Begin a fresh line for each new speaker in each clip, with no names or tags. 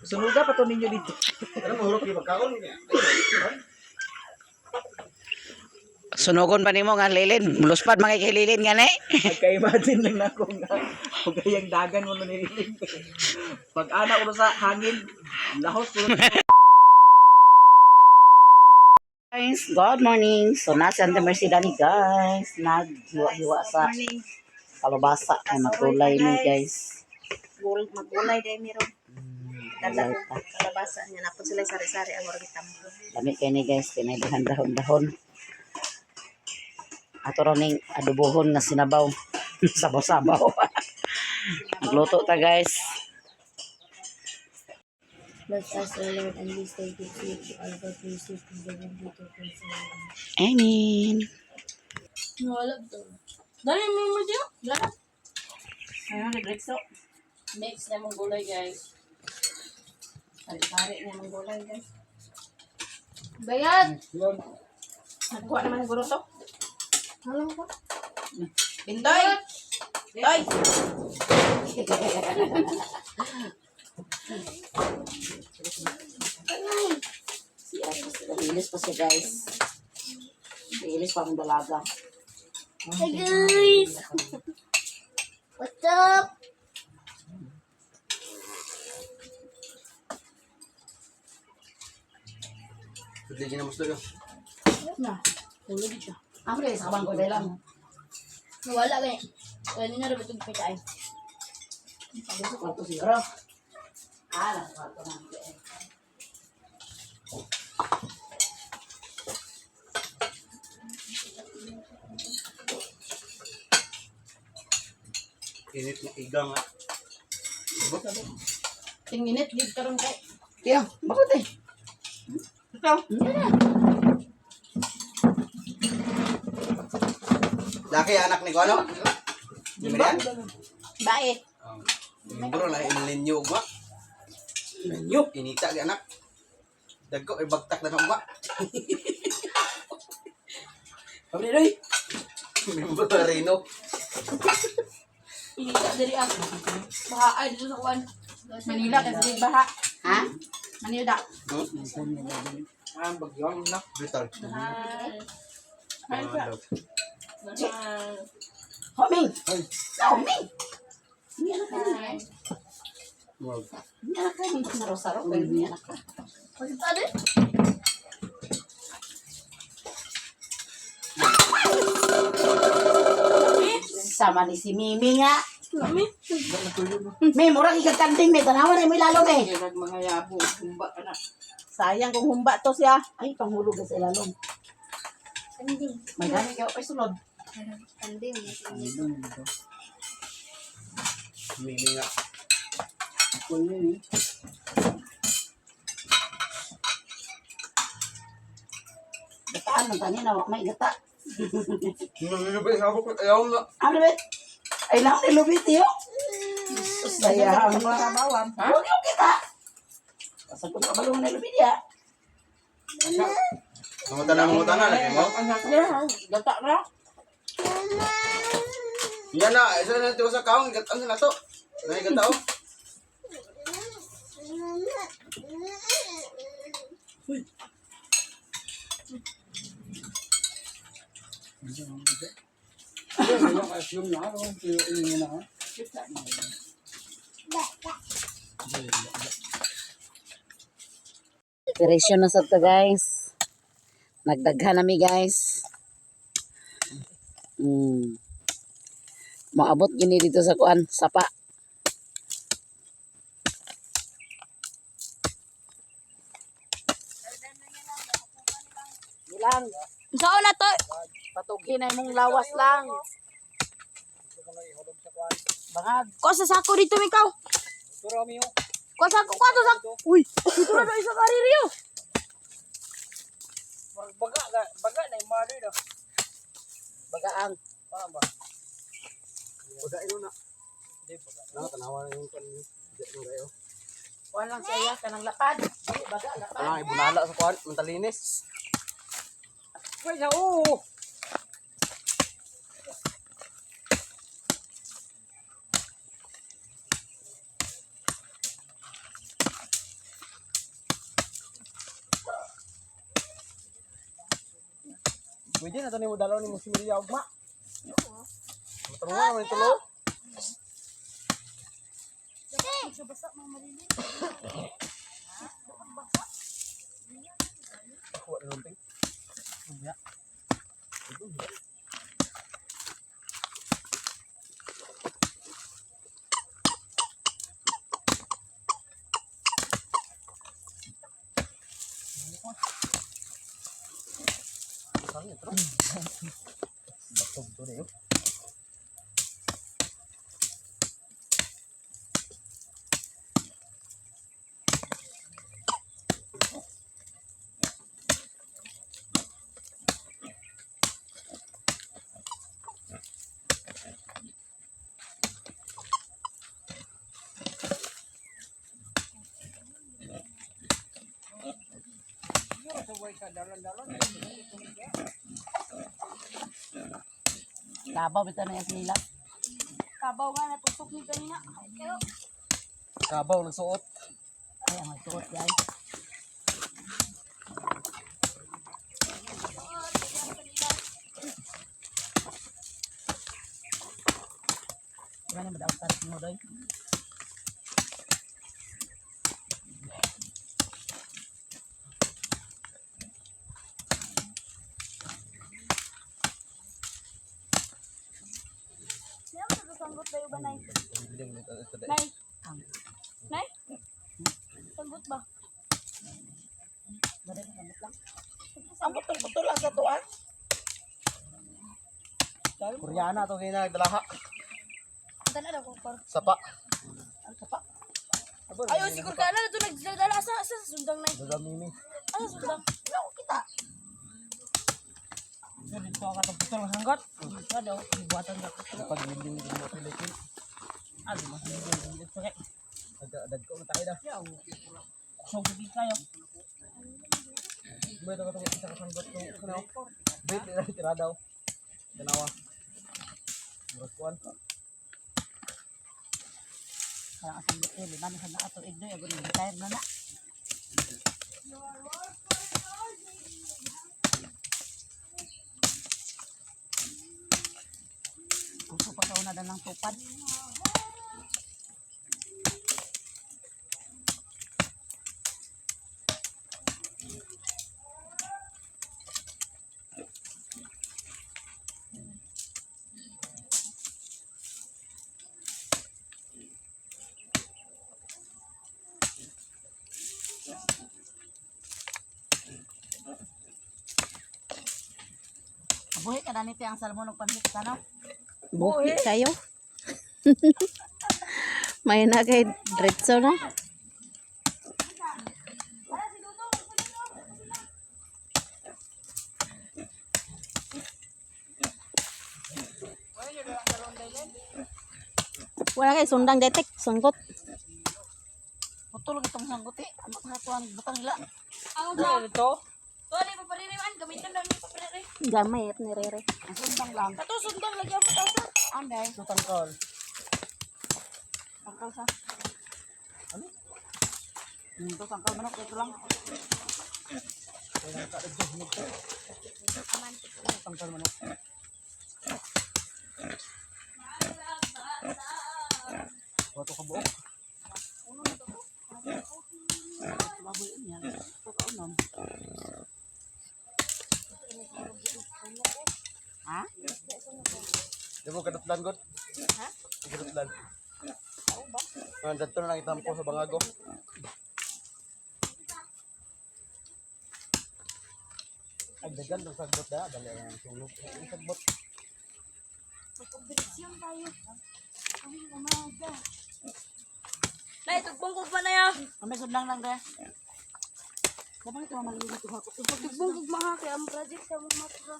Sunuga pa to ninyo dito.
Ano mo hurot yung pagkaon niya?
Sunugon pa nimo nga lilin. Luspad mga kay lilin nga ni.
Nagka-imagine lang na ako nga kung dagan mo nililin. Pag ana ko sa hangin, lahos ko.
Guys, good morning. So nasa Santa Mercy Dani, guys. Naghiwa-hiwa sa kalabasa ay magkulay ni, guys.
Magulay dahil meron. Dala ko kalabasa niya. Napon sila sari-sari ang orang tambo.
Lami kay ni, guys, kay may dahon-dahon. Ato ra ning adobohon nga sinabaw. Sabaw-sabaw. Nagluto ta, guys.
Bless us, O Lord, and these thy gifts which are about to receive from the womb to Christ our Lord.
Amen.
Wala to. Dali mo mo siya. Wala.
Ano, nagrekso? Mix na mong gulay, guys. Sari-sari na mong gulay, guys.
Bayad.
Nagkuha naman siguro to.
Alam ko.
Bindoy! Toy!
Si Iris, nalilis pa siya, guys. Nalilis pa ang dalaga.
Hi, guys. What's up?
Pwede na mas dulo.
Na. Tulog siya.
Amre, sa kabang ko lang.
Nawala kay. Wala na rin itong pitaay.
Sa kwarto siguro. Ah, nasa kwarto na.
Init na iga nga.
Tinginit, gid karon kay.
Tiyo, bakit eh?
Ikaw.
Laki anak ni Kono? Di ba yan?
Bae.
Bro, lahi inlinyo ba? Inlinyo? Inita di anak. Dagko, ibagtak na ba?
Pabli, doy.
Membro Reno.
Inita diri ah. Baha ay dito sa kuan.
Manila kasi baha.
Ha?
Manila.
Ah, bagyo na. Brutal.
Mahal.
Mahal.
Mahal.
Homing!
Ay.
Homing! Hindi anak ka ni.
Wag.
Hindi anak ka ni. Saro-saro, pero hindi anak ka.
What's up?
Sama ni si Mimi nga.
Mami.
Mi, mura ikagkanding mi. Tanawan na mo ilalong eh.
Kaya mga yabo, humba ka na.
Sayang kung humba to siya.
Ay, panghulog ka sa ilalong.
Kanding.
May gani kayo pa sulod.
Kanding.
Mimi nga.
Gataan man tani na may gata.
Nilubay sa ako. Ayaw na.
Ano ba? Ay lang nilubit iyo. Jesus, sayang.
Mga kabawan.
Ha? Huwag yung kita. Pasag ko kabalong nilubit ya.
Mangutan na, mangutan na. Lagi mo.
Gata ra.
Yan na. Isa na ito sa kaong. Gatan na to. Nahigata oh.
Operation na sa to, guys. Nagdaghan nami, guys. Maabot gini dito sa kuan, sapa. Ilang,
Saan na to?
patugin na imong lawas lang. Bangag.
Kuha sa sako dito ikaw. Kuha sa kuha sa sako. Uy, dito na daw isa kaririyo.
Baga, baga na yung mother daw.
Bagaang.
Baga ino na. Na, tanawa na yung kan. Di na kayo.
Kuha lang siya kanang lapad.
Baga, lapad.
Ah, ibunala sa kuan, mantalinis.
Wait na, oo.
Pwede na to nimo dalaw nimo si Maria ugma. Matarungan naman ito lo. Kuha na lumping. Batog to na yun.
Kabaw bitaw na yan nila.
Kabaw nga natusok ni kanina. Pero
Kabaw nagsuot.
Ay, ang magsuot yan. Diba na madawtan mo doy?
Sino mo sasanggot tayo ba, Nay? Nay? Nay? Sanggot ba?
Ang putol-putol lang sa tuan.
Koreana to kay nagdalaha.
Dala daw ko par.
Sapa.
Ang sapa.
Ayo siguro ka na ito nagdala asa asa sa sundang, Nay.
Dagamimi.
Asa sundang?
Wala ko kita.
Dito ka putol ang hanggot. Dito daw ibuhatan ka.
Paglinding din mo Pilipin.
Ano mas dito kay.
Dagko na tayo da.
Kusog gid kayo.
May ito isa ka sanggot ko. Ano? Bit tira tira daw. Tanawa. Murag kuan.
Kaya ang sanggot eh, lima na sa na ato igdoy, agad retire na na. Gusto pa sa una ng tupad. Buhi ka na nito ang salmon og pansit ka no?
Buhi kayo. May na kay diretso na. Wala kay sundang detek, sanggot.
Putol itong sanggot eh. Ang mga tuwan, butang nila.
Ang sa
Dito.
Tuwali pa paririwan, gamitan daw ni papariri.
Gamay at nirere.
Ang sundang lang.
Kato sundang lagi mo tasa.
Anday.
Ito tangkol.
Tangkal sa. Ano? Ito tangkal manok ito lang.
Tangkol manok. Wato ka buok.
Baboy niya. Ito ka unom. Ha?
Di mo kadutlan god? Ha? Kadutlan. Ah, dadto na lang itampo sa bangago. Ay, dagan ng sagbot da. Dali ang sunog. Ang sagbot.
Mag-operasyon tayo. Ay, umaga. Nay, tugbong kog pa na ya.
May sundang lang re. Dapat ito mamalili ito ako.
Tugbong kog mga kay ang project sa mga matura.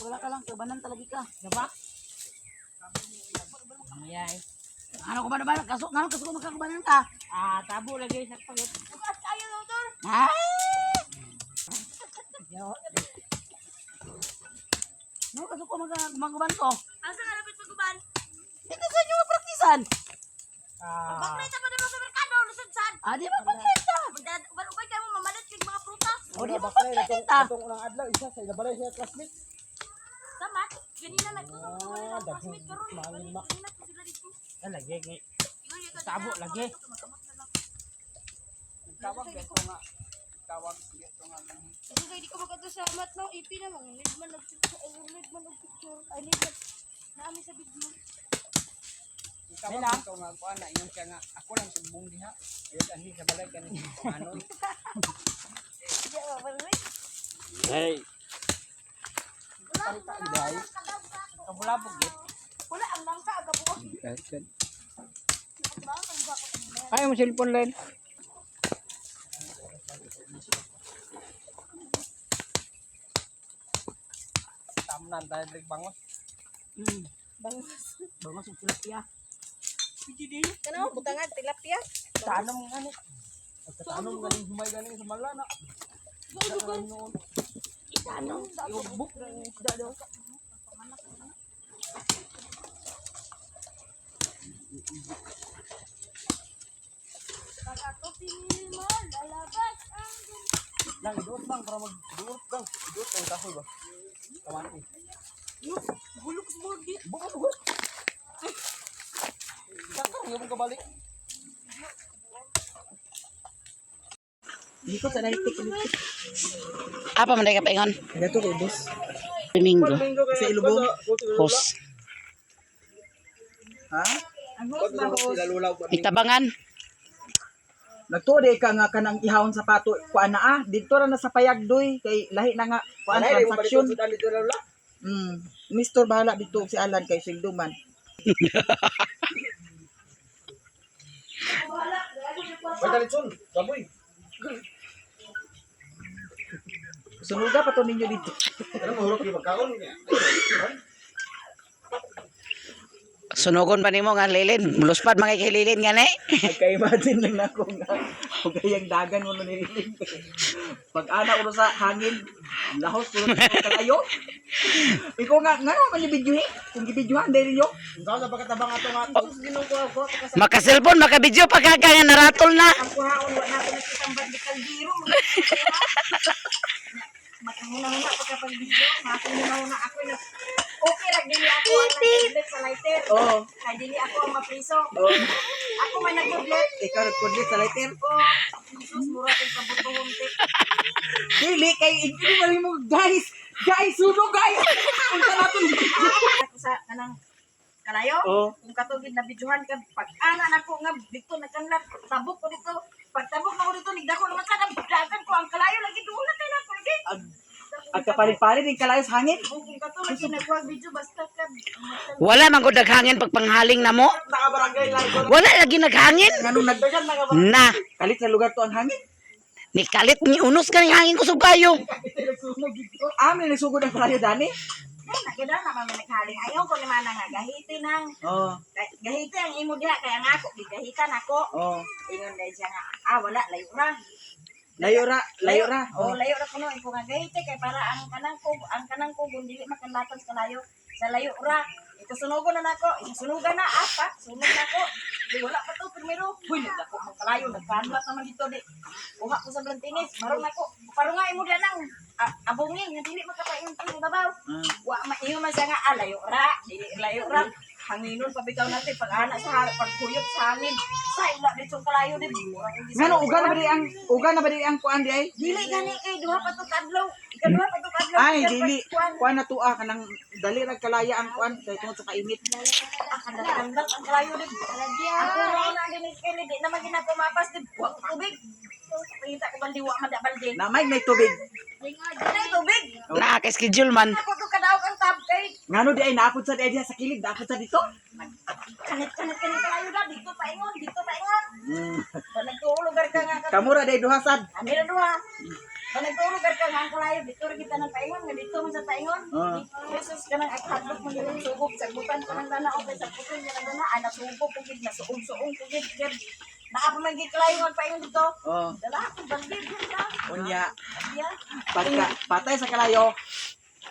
Wala ka lang, kabanan talaga ka. Diba?
Ayay.
Ano ko ba naman? Kaso, ngano kaso magkakabanan ka?
Ah, tabo lagi sa pagit.
Bukas kayo motor.
Ha? No, kaso ko magkabanan ko.
Asa ka lapit paguban?
Dito sa inyo mapraktisan.
Ah.
Bakit pa naman sa merkado? lusod sad.
Ah, di ba pagkita?
Ubay kayo mo mamalit kay mga prutas.
O di ba pagkita?
Samat, ganina nagtusok ko wala ng classmate karon. Ganina ko sila dito.
Lagi ngay.
Tabo
lagi. Tawag dito nga. Tawag dito nga.
Kasi di ko magkato sa mat no, ipi na mang need man og picture, ay need man og picture, ay need man naami sa video.
Tawag dito nga kuan na ingon siya nga ako lang sugbong diha. Ayun anhi sa balay kani ano.
Di ba ba?
Hey.
Wala wala
Kabulabog git.
Wala ang langka aga buo.
Ay mo cellphone line. Tamnan tayo break bangos.
Bangos.
Bangos ug tilapia.
Kanaw butangan tilapia.
Tanong nga ni. Tanong galing humay galing sa malana.
Itanong.
Iubok na yung isda daw.
Pag ako pinili mo, lalabas ang
Lang, duot bang para mag duot bang. Duot ang kahoy ba? Kawan ko.
Bulok sa buhok di.
Buko buko. Sakar yung kabalik.
Dito sa lightik.
Apa man ka paingon?
Gato ko boss.
Domingo.
Sa ilubong.
Hos.
Ha?
Ang host ba host?
Itabangan.
Nagtuo di ka nga kanang ihawon sa pato kuan na ah didto ra na sa payag doy kay lahi na nga kuan transaction. Mister bahala dito si Alan kay sweldo man.
Pagkalitson, baboy.
Sunuga pa to ninyo dito.
Ano mahurot yung pagkaon niya?
Sunugon pa nimo nga lilin. Muluspad mga kay lilin nga ni.
Nagka-imagine lang na ako nga ugayang dagan mo nililing. Pag ana ko sa hangin, lahos ko sa kalayo. Ikaw nga nga man yung video eh. Kung gibidyohan dahil ninyo.
Ikaw sa pagkatabang ato nga. Sus, ginoo ko ako.
Maka-cellphone, maka-video pa ka nga naratol na.
Ang kuhaon wa na ko nakitambad di kaldero. Makahuna-huna pa kapag video, makahuna-huna ako na. Okay ra dili ako ang nagkudlit sa lighter.
Oo.
Kay dili ako ang mapriso.
Oh,
Ako man nagkudlit.
ikaw nagkudlit sa lighter.
Oh, Jesus, mura kong kabutuhon te.
Dili kay hindi mo rin mo guys. Guys, sunog guys. Unsa na to?
Ako sa kanang kalayo.
Oh.
Kung katugid na videohan ka pag ana nako nga dito nagkanlat tabok ko dito. Pag tabok na ko dito nigdako naman sa dagan ko ang kalayo lagi doon na kay nako lagi.
Ag agkapalit-palit din kalayo sa hangin.
Kung kato lagi nagkuha video basta ka
Wala man gud naghangin pagpanghaling na mo.
Nakabarangay lang.
Wala lagi naghangin.
Nganong nagdagan
Na.
kalit sa lugar to ang hangin.
Ni kalit ni unos ka ni hangin kusog kayo.
Amin nagsugod ang kalayo dani.
Ay, nagada na man naghaling. Ayaw ko ni manang nga gahiti nang.
Oh,
Gahiti ang imo diha kaya nga ako gigahitan ako.
oh.
Ingon dahil siya nga ah wala layo ra.
Layo ra, layo ra.
Oh,
Oh.
layo ra kuno iko nga gahiti kay para ang kanang kugon dili makanlatan sa kalayo. Sa layo ra. Ito sunugon na nako, isusunugan na apa, sunog nako. Di wala pa to primero. Huy, nagdako ang kalayo, nagkanlat naman dito di. Kuha ko sa blantinis, maron nako. Parunga imo diha nang abungin nga dili makapaingon ang babaw. Wa ma iyo man siya nga ah, layo ra, dili layo ra. Hanginon pa bitaw natin pag ana sa paghuyop sa hangin. Sa ila dito kalayo di. Murang hindi sa-
Ngano uga na ba di ang uga na ba di ang kuan di ay?
Dili gani kay duha pa to kadlaw. Ikaduha pa to kadlaw.
Ay,
Ikaduha
dili.
pa kuan.
Kuan na tuwa kanang dali ra kalaya ang kuan kay tungod sa kainit.
Ah, kandak ang kalayo di. Ako ra na gani kay di naman ginapumapas di. Wa ko tubig. Pangita ko baldi wa man da baldi.
Na may may tubig.
Dili tubig.
Na kay schedule man.
Ako to kadaog ang tab kay
Ngano di ay naapod sa di ay diha sa kilid, naapod sa dito.
kanit-kanit kani kalayo da dito paingon, dito paingon.
Mm.
Ba nagtuulugar ka nga ka.
Kamura di ay duha sad.
Amira duha. Ba nagtuulugar ka nga ang kalayo dito ra kita ng paingon nga dito man sa paingon.
Ah.
Jesus kanang aghadlok man yung sugog sagbutan ko ng dana okay sagbutan niya ng dana ana sugog ko gid nasuong-suong ko gid gid. Naa pa man gid kalayo ang paingon dito.
Oh,
Dala ako baldi gid ka.
unya
Yeah.
pagka patay sa kalayo.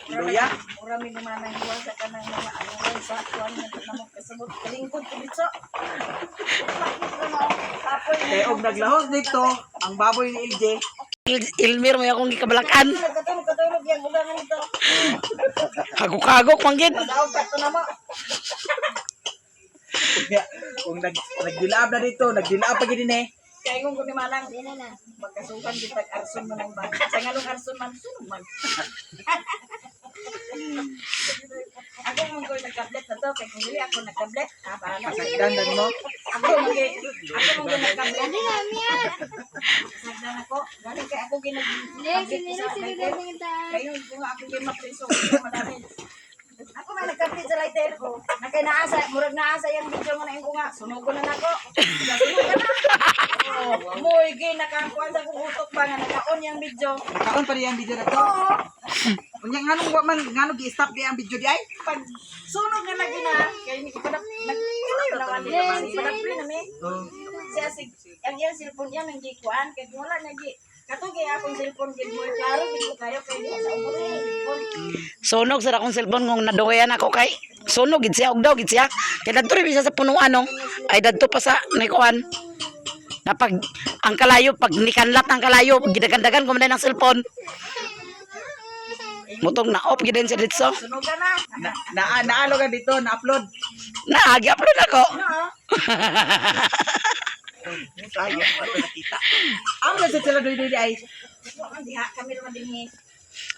Luya.
Mura mi naman ang hiwa sa kanang mga ano sa kuan nga na mo kasabot kalingkod ko dito. Kapoy.
Kay og naglahos dito ang baboy ni LJ.
Ilmir mo akong gikabalakan.
Nagkatulog katulog yan ugangan nito.
Hagok-hagok manggid.
Daog pa to na mo.
Kung nagdilaab na dito, nagdilaab pa gid eh.
Kaya kung ni Manang, magkasukan kita arson man ang bang. Sa ngalong arson man, sunog man. Ako mong ko nagkablet na to, kay kung dili ako nagkablet, ah, bahala.
Kasagdan mo.
Ako mong nagkablet. Kasagdan ako. Galing kay ako ginag Kayo kung ako gyud mapriso, madami. Ako may nagkablet sa lighter ko. Nakay naasa, murag naasa yung video mo na yung nga. Sunog ko na nako. Sunog ka na. Oh, moy gi nakakuan sa akong utok pa nga nakaon yung video.
Nakaon pa rin ang video na to.
Oo,
Unya nganong wa man nganong gi-stop di ang video di ay?
pag sunog na lagi na kay ni ipadap nag naman ni ipadap na mi. Siya sig ang iyang cellphone niya nang gikuan kay kung wala na gi katong kay akong cellphone gid mo klaro gid ko kayo kay diha sa ubos ang cellphone.
Sunog sa akong cellphone kung nadugayan ako kay sunog gid siya og daw gid siya. Kay dadto rin siya sa punuan no. Ay dadto pa sa nikuan. Na pag ang kalayo pag nikanlat ang kalayo gidagandagan ko man ang cellphone. Mutong na off gid din siya dito.
Sunog na.
Na na naalo ka dito, na-upload.
Na gi-upload ako.
No.
Sayang wa to nakita. Ang sa sila doy doy di ay.
Wa man diha kami naman dinhi.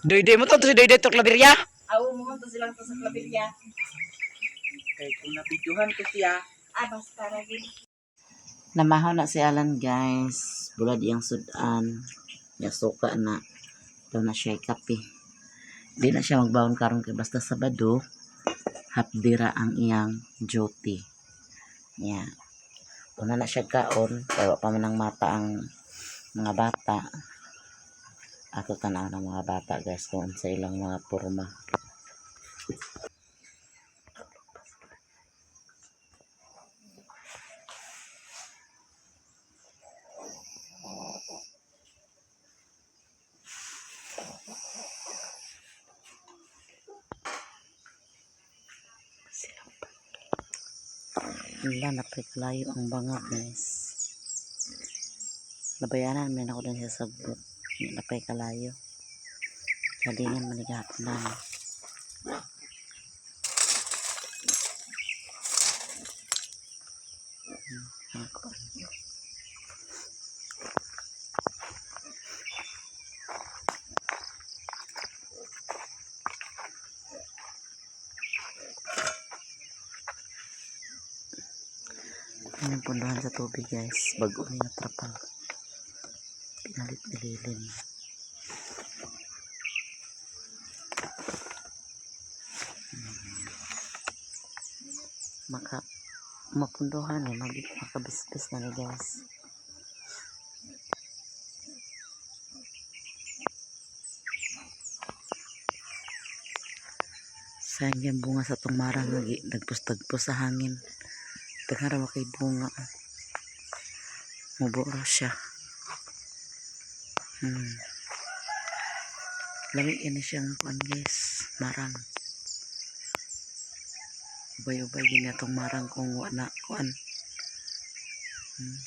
Doy-doy mo to si doy-doy to klaberya.
Aw mo man to silang to sa klabilya.
Kay kung nabidyohan ko siya,
Ah, basta ra gid.
Namahaw na si Alan guys. Bulad iyang sudan. Yasuka na. Daw na siya kape. Di na siya magbaon karon kay basta Sabado. Hapdira ang iyang duty. Yeah. Una na siya kaon. Kaya wa pa man ang mata ang mga bata. Ato tanaw ng mga bata guys kung sa ilang mga porma. Wala, napikalayo ang banga, guys. Nabayanan, may ako din siya sagbot. Napikalayo. Kalingan, manigapon na. Ako. Yan ang punduhan sa tubig guys. Bago na yung trapal. Pinalit nililim. Maka mapunduhan eh. Makabisbis na ni guys. Sayang yung bunga sa tumarang nagpustagpos sa hangin. Daghan ra kay bunga. Mubo ra siya. Lami ini siyang kuan guys, marang. Ubay-ubay gini atong marang kung wa na kuan.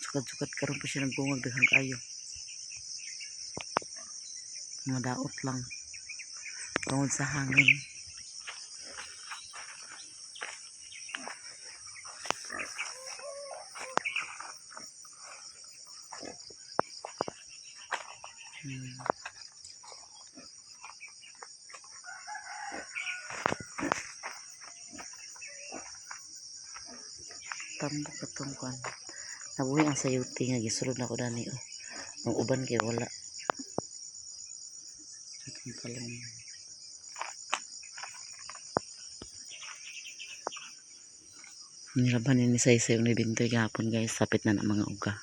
Sukad-sukad karon pa siya nagbungag daghan kaayo. Mga daot lang. Tungod sa hangin. Tambok atong kuan. Nabuhi ang sayuti nga gisulod na ko dani oh. Ang uban kay wala. Atong talong. Nilaban ni Saysay ni Bintoy gahapon guys, sapit na na mga uga.